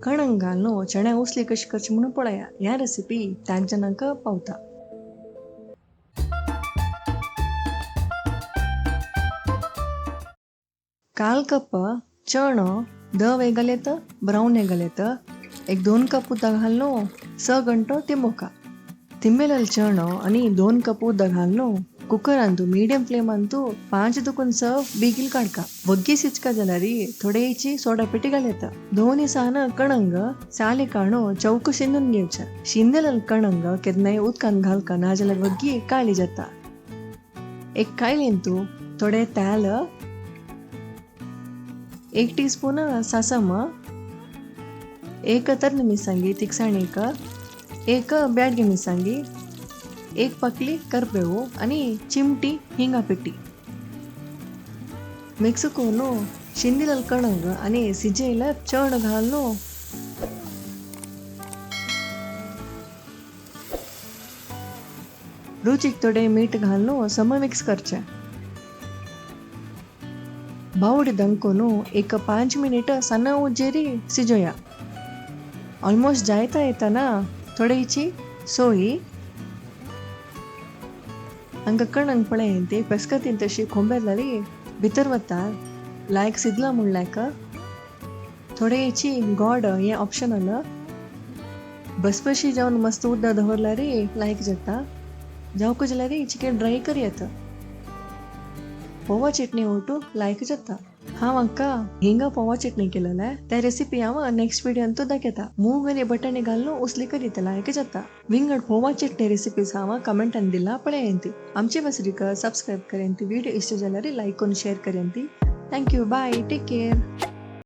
कणंग घालून चण्या उसली कशी करची म्हणून पळया. ह्या रेसिपी त्याच जणांक पावता. काल कप चणो धव हें ब्राऊन हें एक 2 कप उदक घालून 6 घंटो तिंबोका. तिंबेलेल चणो आनी 2 कप उदक घालून कुकरांतू मीडियम फ्लेम अंतू 5 दुकून 6 बीगिल काडका. वग्गी सिचका जाल्यार थोडेची सोडा पेटी घालयता. दोनी सान कणंग साली काणू चौक शिंदून घेवचा. शिंदलेल कणंग केन्नाय उदकान घालका ना जाल्यार वग्गी काळी जाता. एक कायलेंतू थोडे तेल, 1 टीस्पून सासम, 1 तरणी मिरसांगी तिखसाणीक, 1 ब्याडगी मिरसांगी, 1 पाकली करबेवू आणि चिमटी हिंगा पिट्टी मिक्स करून शिंदिलेल कणंग आणि सिजेला चण घालून रुचीक थोडे मीठ घालून सम मिक्स करचे. बावडी दंकोन एक 5 मिनिट सಣ್ಣ उज्जेरी सिजोया. ऑलमोस्ट जायता येताना थोडेची सोयी हांगा कणंग पळय ते पेस्कतीन तशी खोंबेरलाली भितर वता लायक सिदला म्हणल्याक थोडेची गोड हें ऑप्शनल. बसबशी जावन मस्त उदक दवरल्यार लायक जाता. जावंक जाल्यार चिकन ड्राय कर येता. पोवा चटणी ओटू लायक जाता. हांव हांकां हिंगा पोवा चटणी केलेले त्या रेसिपी हांव नेक्स्ट व्हिडियोंतू दाखयता. मूग आनी बटाणे घालून उसली करीत लायक जाता. विंगड पोवा चटणी रेसिपीज हांव कमेंटान दिला पळयंती. आमचे वसरीक सबस्क्रायब करेंती. व्हिडिओ इश्ट जाल्यार लायक करून share करेंती. Thank you, bye, take care.